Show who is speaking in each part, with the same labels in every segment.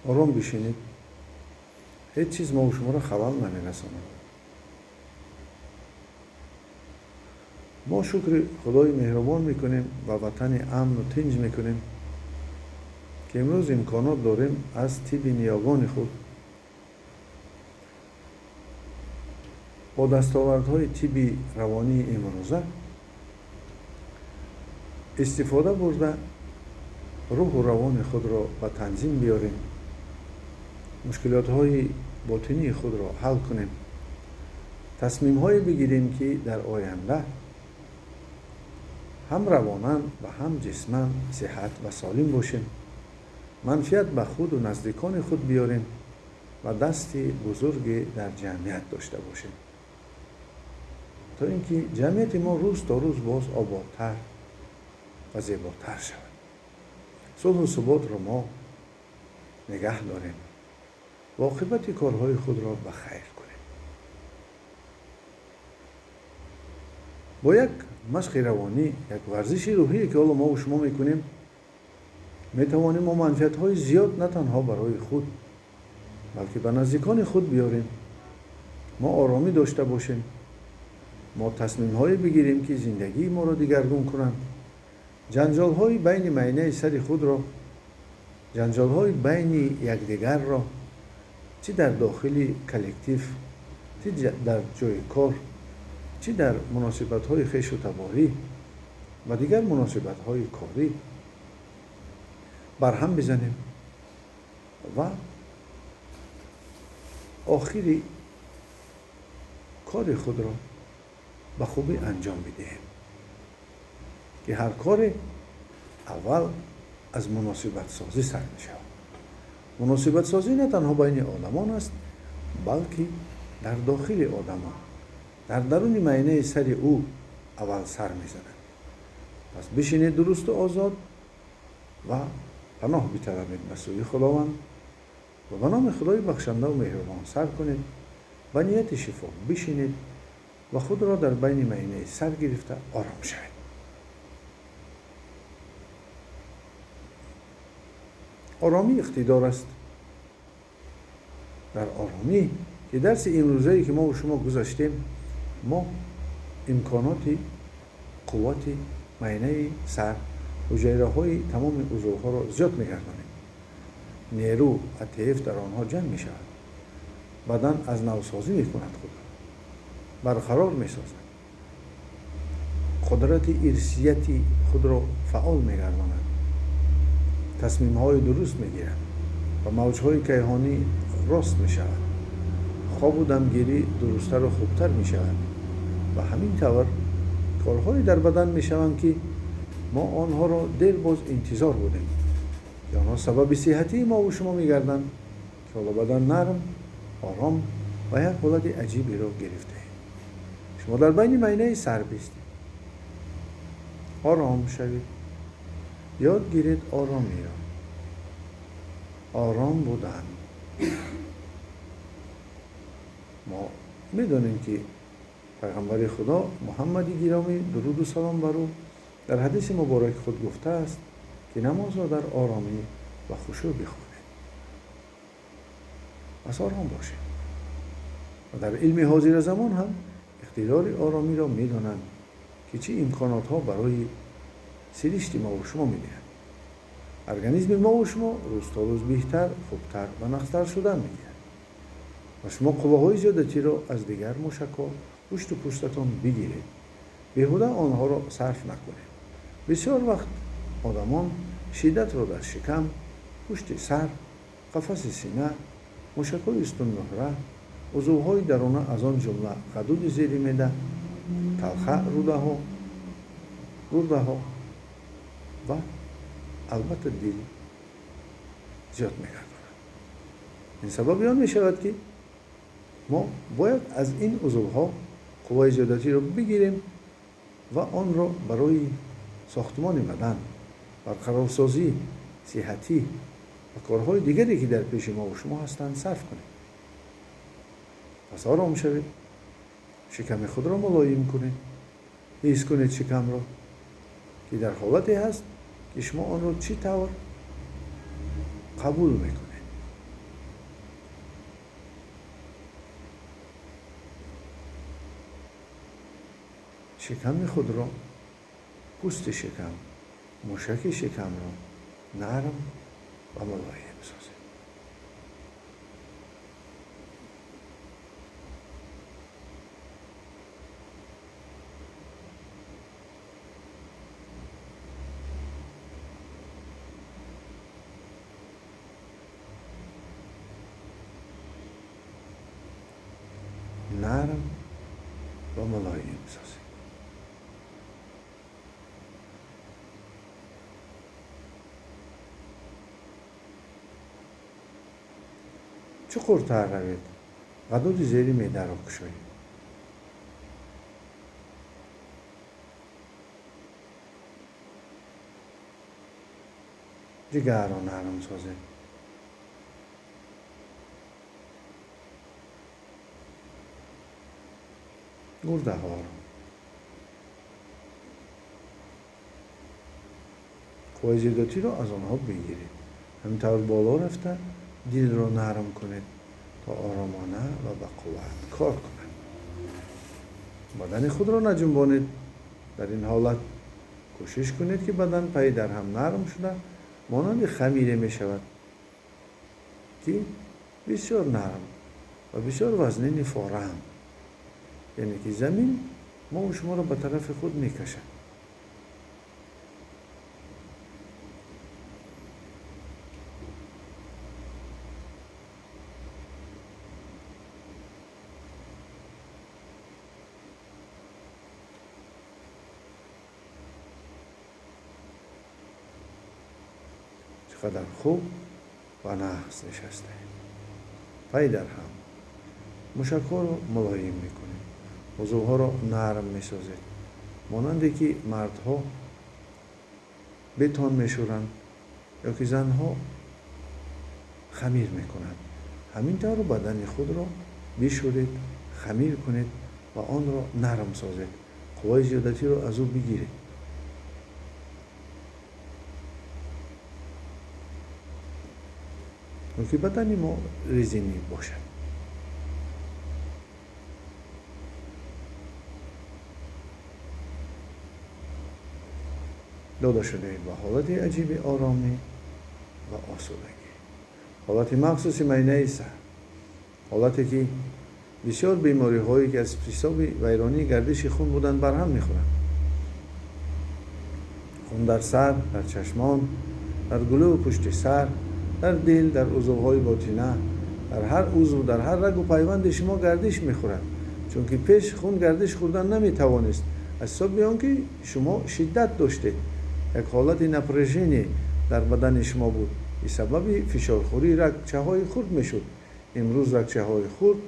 Speaker 1: Ором бишинед, ҳеҷ чиз мову шуморо халал намерасонад. Мо шукри Худои меҳрубон мекунем ва ватани амну тинҷ мекунем, ки имрӯз имконот дорем аз тибби ниёгони худ бо дастовардҳои тибби равонии имрӯза истифода бурда рӯҳу равони худро ба танзим биёрем, мушкилотҳои ботинии худро ҳал кунем, тасмимҳое бигирем, ки дар оянда ҳам равонан ва ҳам ҷисман сиҳат ва солим бошем, манфиат ба худу наздикони худ биёрем ва дасти бузурге дар ҷамъият дошта бошем, то ин ки ҷамъияти мо рӯз то рӯз боз ободтар ва зеботар шавад. Сулҳу суботро мо нигаҳ дорем ва оқибати корҳои худро ба хайр кунем. Бо як машқи равонӣ, як варзиши рӯҳие, ки ҳоло мову шумо мекунем, метавонем мо манфиатҳои зиёд на танҳо барои худ, балки ба наздикони худ биёрем. Мо оромӣ дошта бошем, мо тасмимҳое бигирем, ки зиндагии моро дигаргун кунанд, ҷанҷолҳои байни майнаи сари худро, ҷанҷолҳои байни якдигарро, чӣ дар дохили коллектив, чӣ дар ҷои кор, чӣ дар муносибатҳои хешу таборӣ ва дигар муносибатҳои корӣ барҳам бизанем ва охири кори худро ба хубӣ анҷом бидиҳем, ки ҳар коре аввал аз муносибатсозӣ сар мешавад. Муносибатсозӣ на танҳо байни одамон аст, балки дар дохили одамон, дар даруни майнаи сари ӯ аввал сар мезанад. Пас бишинед дурусту озод ва паноҳ биталабед ба сӯи Худованд ва ба номи Худои бахшандаву меҳрубон сар кунед, ба нияти шифо бишинед ва худро дар байни майнаи сар гирифта ором шавед. Оромӣ иқтидор аст. Дар оромӣ, ки дарси имрӯзае, ки мову шумо гузаштем, мо имконоти қуввати майнаи сар, ҳуҷайраҳои тамоми узвҳоро зиёд мегардонем. Нерӯ АТФ дар онҳо ҷамъ мешавад. Бадан аз навсозӣ мекунад худро, барқарор месозад, қудрати ирсияти худро фаъол мегардонад, тасмимҳои дуруст мегирад ва мавҷҳои кайҳонӣ рост мешавад, хобу дамгирӣ дурусттару хубтар мешавад ва ҳамин тавр корҳое дар бадан мешаванд, ки мо онҳоро дер боз интизор будем, ки онҳо сабаби сиҳатии мову шумо мегарданд, ки ҳоло бадан нарм, ором ва як ҳолати аҷиберо гирифтаед. Шумо дар байни майнаи сар бистед. Ором шавед, ёд гиред оромиро, ором будан. Мо медонем, ки пайғамбари Худо Муҳаммади гиромӣ, дуруду салом бар ӯ, дар ҳадиси мубораки худ гуфтааст, ки намозро дар оромӣ ва хушӯъ бихонед. Пас ором бошед. Ва дар илми ҳозира замон ҳам иқтидори оромиро медонанд, ки чӣ имконотҳо барои сиришти мову шумо медиҳад. Организми мову шумо рӯз то рӯз беҳтар, хубтар ва нақстар шудан медиҳад ва шумо қувваҳои зиёдатиро аз дигар мушакҳо пушту пуштатон бигиред, беҳуда онҳоро сарф накунед. Бисёр вақт одамон шиддатро дар шикам, пушти сар, қафаси сина, мушакҳои устунмуҳра, узвҳои дарона, аз он ҷумла ғадуди зери меъда, талха, рӯдаҳо, гурдаҳо ва албатта дил зиёд мегардонад. Ин сабаби он мешавад, ки мо бояд аз ин узвҳо қувваи зиёдатиро бигирем ва онро барои сохтмони бадан, барқарорсозӣ, сиҳатӣ ва корҳои дигаре, ки дар пеши мову шумо ҳастанд, сарф кунем. Пас ором шавед, шиками худро мулоим кунед, ҳис кунед шикамро, ки дар ҳолате ҳаст, ки шумо онро чӣ тавр қабул мекунед. Шиками худро, пӯсти шикам, мушаки шикамро нарм ва мулоим созед. Нарм ва мулоим созед. Чуқуртар равед, ғадуди зери меъдаро кушоед. Ҷигарро нарм созед. Гурдаҳоро. Қувваи зиёдатиро аз онҳо бигиред. Ҳамин тавр боло рафта дилро нарм кунед то оромона ва ба қувват кор кунад. Бадани худро наҷунбонед. Дар ин ҳолат кӯшиш кунед, ки бадан пай дар ҳам нарм шуда монанди хамире мешавад, ки бисёр нарм ва бисёр вазнини форам, яъне ки замин мо шуморо ба тарафи худ мекашад. Чақадар хуб ва нағз нишастаед. Пай дар ҳам мушакҳоро мулоим мекунед, узвҳоро нарм месозед, монанде ки мардҳо бетон мешӯранд ё ки занҳо хамир мекунанд. Ҳамин тавр бадани худро бишӯред, хамир кунед ва онро нарм созед. Қувваи зиёдатиро аз ӯ бигиред. Ки бадани мо резинӣ бошад. Дода шудаед ба ҳолати аҷиби оромӣ ва осудагӣ, ҳолати махсуси майнаи сар, ҳолате ки бисёр бемориҳое ки аз ҳисоби вайронии гардиши хун буданд барҳам мехӯранд. Хун дар сар, дар чашмон, дар гулӯ пушти сар, дар дил, дар узвҳои ботина, дар ҳар узв, дар ҳар рагу пайванди шумо гардиш мехӯрад, чунки пеш хун гардиш хӯрдан наметавонист аз ҳисоби он ки шумо шиддат доштед, як ҳолати напряжение дар бадани шумо буд ки сабаби фишорхӯрии рагчаҳои хурд мешуд. Имрӯз рагчаҳои хурд,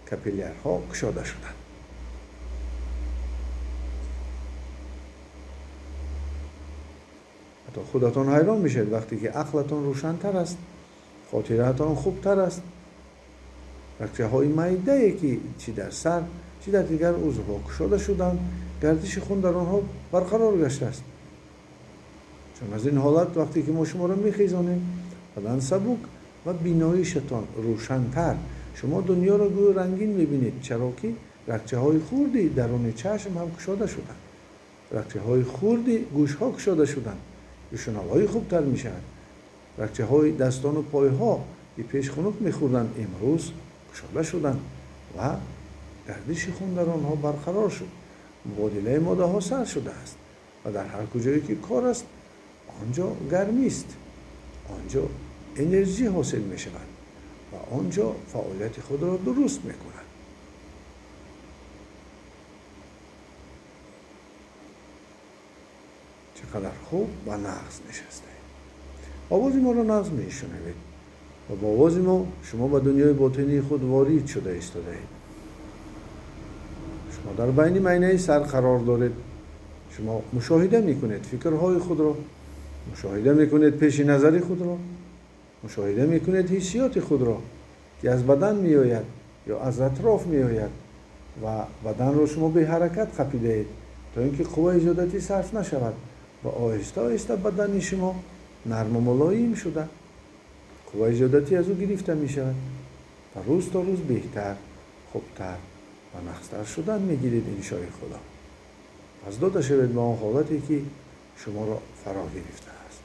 Speaker 1: капиллярҳо кушода шуданд. Ҳатто худатон ҳайрон мешавед вақте ки ақлатон рӯшантар аст, хотираатон хубтар аст. Рагчаҳои майдае ки чӣ дар сар, чӣ дар дигар узвҳо кушода шуданд, гардиши хун дар онҳо барқарор гаштааст. Чун аз ин ҳолат вақте ки мо шуморо мехезонем, бадан сабук ва биноишатон рӯшантар. Шумо дунёро гӯё рангин мебинед, чаро ки рагчаҳои хурди даруни чашм ҳам кушода шуданд, рагчаҳои хурди гӯшҳо кушода шуданд, шунавоӣ хубтар мешавад. Рагчаҳои дастону пойҳо ки пеш хунук мехӯрданд, имрӯз кушода шуданд ва гардиши хун дар онҳо барқарор шуд. Мубодилаи моддаҳо сар шудааст ва дар ҳар куҷое ки кор аст, он ҷо гармист, он ҷо энержӣ ҳосил мешавад ва он ҷо фаъолияти худро дуруст мекунад. Чақадар хуб ва нағз нишастаед. Овози моро нағз мешунавед ва бо овози мо шумо ба дунёи ботинии худ ворид шуда истодаед. Шумо дар байни майнаи сар қарор доред. Шумо мушоҳида мекунед фикрҳои худро, мушоҳида мекунед пеши назари худро, мушоҳида мекунед ҳиссиёти худро ки аз бадан меояд ё аз атроф меояд ва баданро шумо беҳаракат қапидаед то ин ки қувваи зиёдатӣ сарф нашавад ва оҳиста оҳиста бадани шумо нарму мулоим шуда, қувваи зиёдатӣ аз ӯ гирифта мешавад ва рӯз то рӯз беҳтар, хубтар ва нағзтар шудан мегиред, иншои Худо. Пас дода шавед ба он ҳолате, ки шуморо фаро гирифтааст.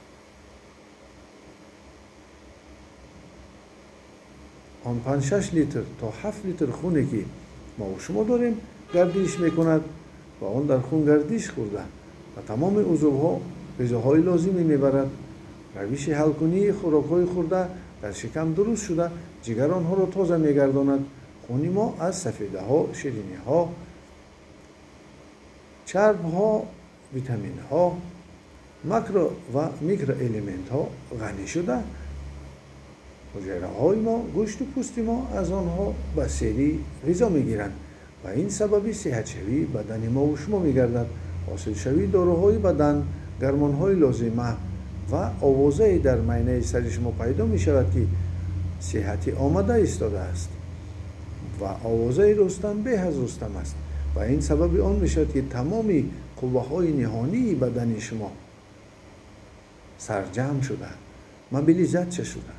Speaker 1: Он 5-6 литр то 7 литр хуне, ки мо ва шумо дорем, гардиш мекунад ва он дар хун гардиш хӯрда ба тамоми узвҳо ғизоҳои лозимӣ мебарад. Равиши ҳалкунии хӯрокҳои хӯрда дар шикам дуруст шуда, ҷигар онҳоро тоза мегардонад. Хуни мо аз сафедаҳо, шириниҳо, чарбҳо, витаминҳо, макро ва микроэлементҳо ғанӣ шуда, ҳуҷайраҳои мо, гӯшту пӯсти мо аз онҳо ба серӣ ғизо мегиранд ва ин сабаби сеҳатшавии бадани мо ва шумо мегардад. Ҳосилшавии доруҳои бадан, гармонҳои лозима ва овозае дар майнаи сари шумо пайдо мешавад, ки сеҳатӣ омада истодааст ва овозаи Рустам беҳ аз Рустам аст ва ин сабаби он мешавад, ки тамоми қувваҳои ниҳонии бадани шумо сарҷамъ шуда, мобилизатсия шуда,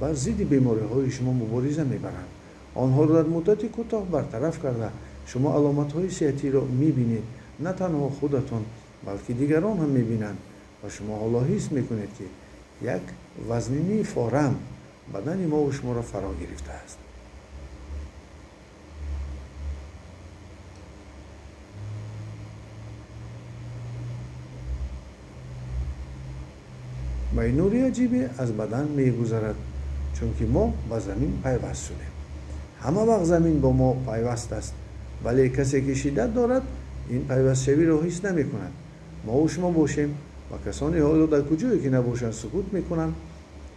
Speaker 1: бар зидди бемориҳои шумо мубориза мебаранд. Онҳоро дар муддати кӯтоҳ бартараф карда, шумо аломатҳои сеҳатиро мебинед. На танҳо худатон, балки дигарон ҳам мебинанд ва шумо ҳоло ҳис мекунед, ки як вазнинии форам бадани мо ва шуморо фаро гирифтааст. Ва ин нури аҷибе аз бадан мегузарад, чунки мо ба замин пайваст шудем. Ҳама вақт замин бо мо пайваст аст, вале касе ки шиддат дорад, ин пайвастшавиро ҳис намекунад. Мо ва шумо бошем ва касоне ҳоло дар куҷое ки набошанд сукут мекунанд,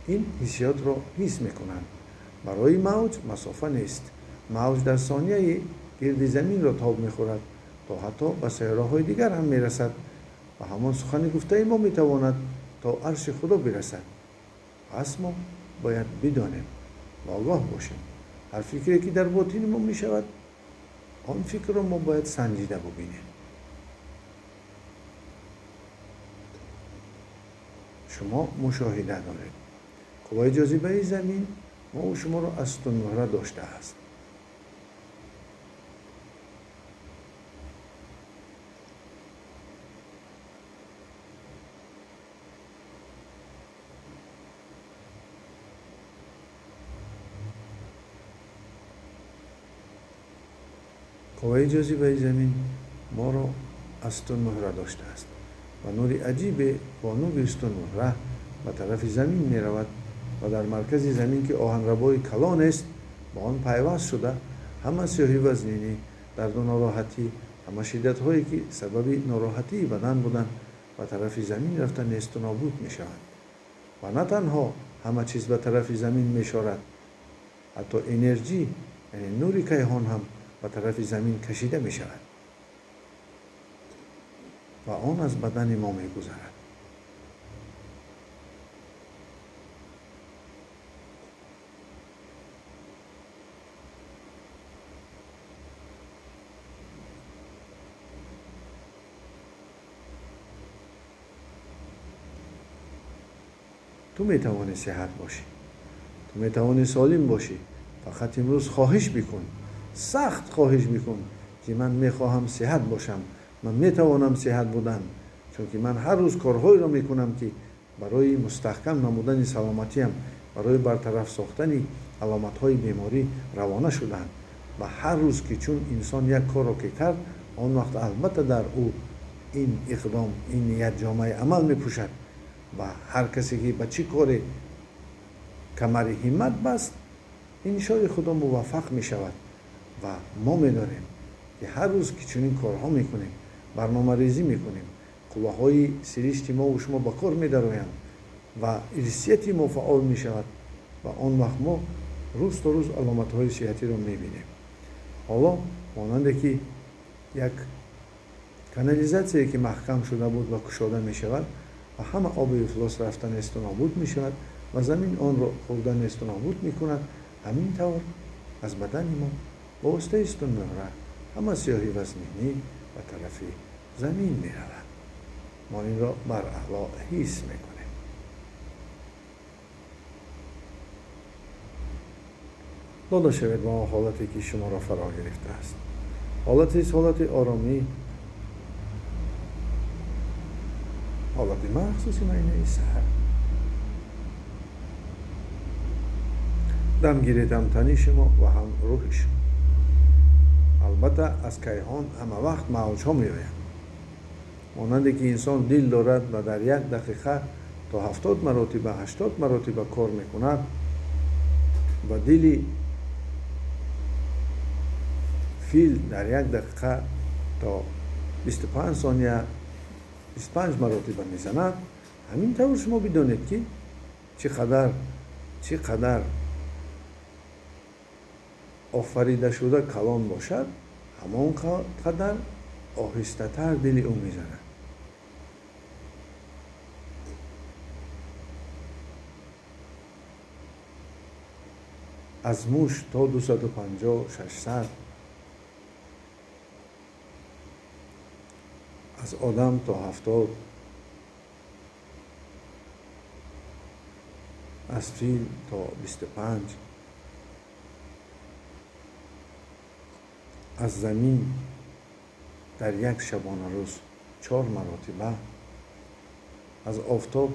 Speaker 1: ин ҳиссиётро ҳис мекунанд. Барои мавҷ масофа нест. Мавҷ дар сонияи гирди заминро тоб мехӯрад, то ҳатто ба сайёраҳои дигар ҳам мерасад ва ҳамон сухани гуфтаи мо метавонад то арши Худо бирасад. Пас мо бояд бидонем ва огоҳ бошем. Ҳар фикре ки дар ботини мо мешавад, он фикрро мо бояд санҷида бубинем. Шумо мушоҳида доред. Қувваи ҷозибаи замин мо ва шуморо аз сутунмуҳра доштааст. Қувваи ҷозибаи замин моро аз сутунмуҳра доштааст ва нури аҷибе бо нури сутунмуҳра ба тарафи замин меравад ва дар маркази замин, ки оҳанрабои калон аст, ба он пайваст шуда, ҳама сиёҳи вазнинӣ, дарду нороҳатӣ, ҳама шиддатҳое ки сабаби нороҳатии бадан буданд, ба тарафи замин рафта несту нобуд мешаванд. Ва на танҳо ҳама чиз ба тарафи замин мешорад, ҳатто энерҷӣ, яъне нури кайҳон ҳам ба тарафи замин кашида мешавад ва он аз бадани мо мегузарад. Ту метавонӣ сеҳат бошӣ, ту метавонӣ солим бошӣ. Фақат имрӯз хоҳиш бикун, сахт хоҳиш бикун, ки ман мехоҳам сеҳат бошам, ман метавонам сеҳат будан, чунки ман ҳар рӯз корҳоеро мекунам, ки барои мустаҳкам намудани саломатиам, барои бартараф сохтани аломатҳои беморӣ равона шудаанд. Ва ҳар рӯз ки чун инсон як корро ки кард, он вақт албатта дар ӯ ин иқдом, ин ният ҷомаи амал мепӯшад ва ҳар касе ки ба чӣ коре камари ҳиммат баст, иншои Худо муваффақ мешавад. Ва мо медонем, ки ҳар рӯз ки чунин корҳо мекунем, барномарезӣ мекунем, қувваҳои сиришти мо ва шумо ба кор медароянд ва ирсияти мо фаъол мешавад ва он вақт мо рӯз то рӯз аломатҳои сеҳатиро мебинем. Ҳоло монанде ки як канализатсияе ки маҳкам шуда буд ва кушода мешавад ва ҳама оби ифлос рафта несту нобуд мешавад ва замин онро хӯрда несту нобуд мекунад, ҳамин тавр аз бадани мо ба воситаи сутунмуҳра ҳама сиёҳи вазнинӣ ба тарафи замин меравад. Мо инро бараъло ҳис мекунем. Дода шавед ба он ҳолате ки шуморо фаро гирифтааст. Ҳолатест ҳолати оромӣ, махсуси майнаи сар. Дам гиред ҳам тани шумо ва ҳам рӯҳи шумо. Албатта аз кайҳон ҳама вақт мавҷҳо меоянд. Монанде ки инсон дил дорад ва дар як дақиқа то 70 маротиба, 80 маротиба кор мекунад ва дили фил дар як дақиқа то 25 сония 25 маротиба мезанад, ҳамин тавр шумо бидонед ки чӣ қадар офарида шуда калон бошад, ҳамон қадар оҳистатар дили ӯ мезанад. Аз муш то 250, 600, аз одам то 70, аз фил то 25, аз замин дар як шабонарӯз 4 маротиба, аз офтоб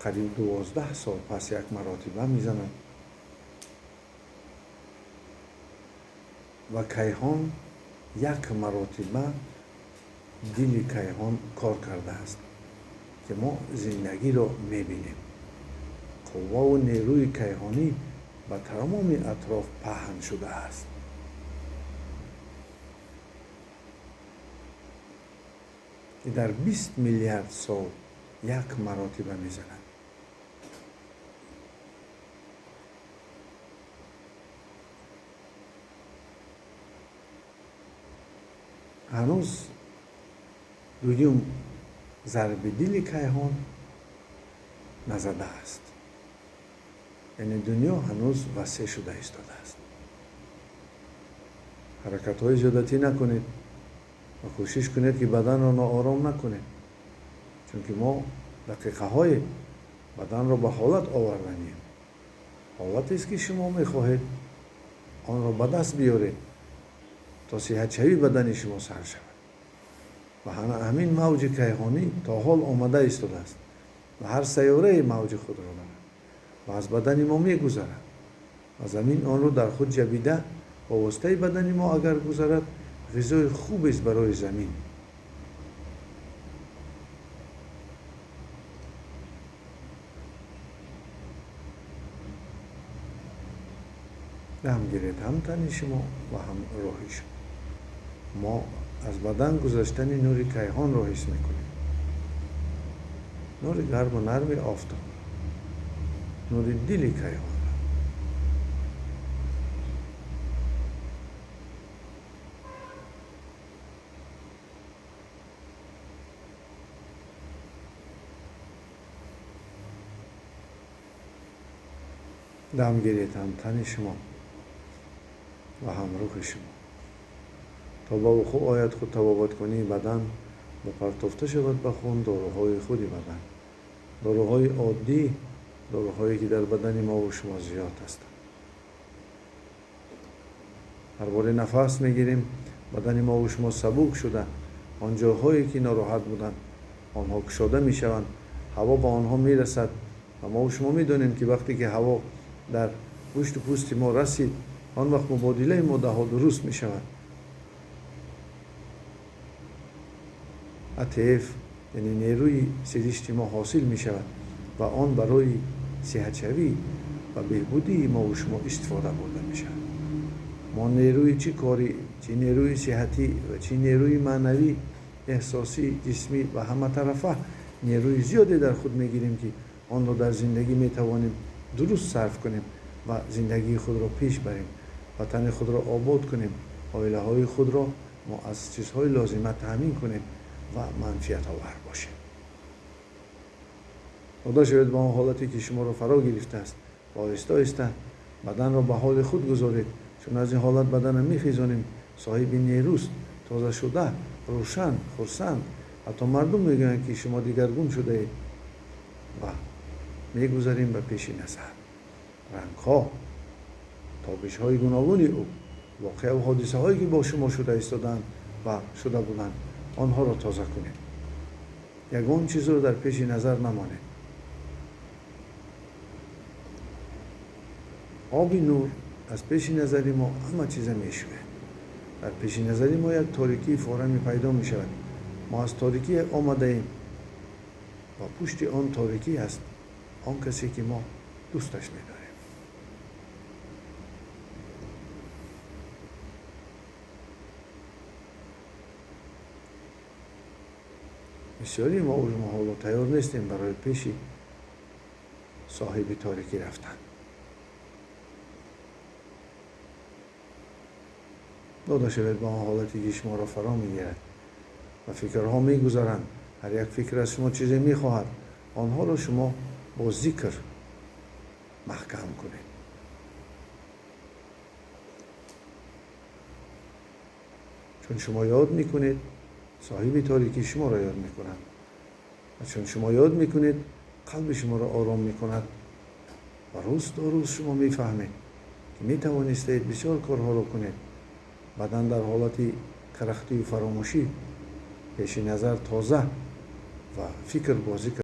Speaker 1: қариб 12 сол пас як маротиба мезанад ва кайҳон як маротиба дили кайҳон кор кардааст ки мо зиндагиро мебинем. Қувваву нерӯи кайҳонӣ ба тамоми атроф паҳн шудааст. Ки дар 20 миллиард сол як маротиба мезанад. Ҳанӯз дуюм зарби дили кайҳон назадааст. Яъне дунё ҳанӯз васеъ шуда истодааст. Ҳаракатҳои зиёдатӣ накунед ва кӯшиш кунед ки баданро ноором накунед, чунки мо дақиқаҳои баданро ба ҳолат оварданем. Ҳолатест ки шумо мехоҳед онро ба даст биёред то сиҳатшавии бадани шумо сар шавад. Ва ҳамин мавҷи кайҳонӣ то ҳол омада истодааст ва ҳар сайёрае мавҷи худро дорад ва аз бадани мо мегузарад ва замин онро дар худ ҷабида ба воситаи бадани мо агар гузарад, ғизои хубест барои замин. Дам гиред ҳам тани шумо ва ҳам рӯҳи шумо. Мо аз бадан гузаштани нури кайҳонро ҳис мекунем. Нури гарму нарми офтоб, нури дили кайҳонро. Дам гиред ҳам тани шумо ва ҳам рӯҳи шумо. То ба вуқӯъ ояд худ табобаткунии бадан ва партофта шавад ба хун доруҳои худи бадан. Доруҳои оддӣ, доруҳое ки дар бадани мо ва шумо зиёд ҳастанд. Ҳар боре нафас мегирем, бадани мо ва шумо сабук шуда, он ҷойҳое ки нороҳат буданд, онҳо кушода мешаванд, ҳаво ба онҳо мерасад ва мо ва шумо медонем ки вақте ки ҳаво дар гӯшту пӯсти мо расид, он вақт мубодилаи моддаҳо дуруст мешавад. АТФ, яъне нерӯи сиришти мо ҳосил мешавад ва он барои сиҳатшавӣ ва беҳбудии мо ва шумо истифода бурда мешавад. Мо нерӯи чӣ корӣ, чӣ нерӯи сиҳатӣ ва чӣ нерӯи маънавӣ, эҳсосӣ, ҷисмӣ ва ҳаматарафа нерӯи зиёде дар худ мегирем ки онро дар зиндагӣ метавонем дуруст сарф кунем ва зиндагии худро пеш барем, ватани худро обод кунем, оилаҳои худро мо аз чизҳои лозима таъмин кунем ва манфиатовар бошем. Дода шавед ба он ҳолате ки шуморо фаро гирифтааст ва оҳиста оҳиста баданро ба ҳоли худ гузоред, чун аз ин ҳолат баданро мехезонем, соҳиби нерӯст, тоза шуда, рӯшан, хурсанд. Ҳатто мардум мегӯянд ки шумо дигаргун шудаед ва мегузарем ба пеши назар. Рангҳо, тобишҳои гуногуни ӯ, воқеа ва ҳодисаҳое ки бо шумо шуда истодаанд ва шуда буданд, онҳоро тоза кунед. Ягон чизро дар пеши назар намонед. Оби нур аз пеши назари мо ҳама чиза мешӯяд. Дар пеши назари мо як торикии форами пайдо мешавад. Мо аз торикӣ омадаем ва пушти он торикӣ аст он касе ки мо дӯсташ медорем. Бисёри мо мо ҳоло тайёр нестем барои пеши соҳиби торикӣ рафтан. Дода шавед ба он ҳолате ки шуморо фаро мегирад ва фикрҳо мегузаранд. Ҳар як фикр аз шумо чизе мехоҳад. Онҳоро шумо бо зикр маҳкам кунед. Чун шумо ёд мекунед, соҳиби торикӣ шуморо ёд мекунад. Ва чун шумо ёд мекунед, қалби шуморо ором мекунад ва рӯз то рӯз шумо мефаҳмед ки метавонистаед бисёр корҳоро кунед. Бадан дар ҳолати карахтию фаромӯшӣ, пеши назар тоза ва фикр бо зикр.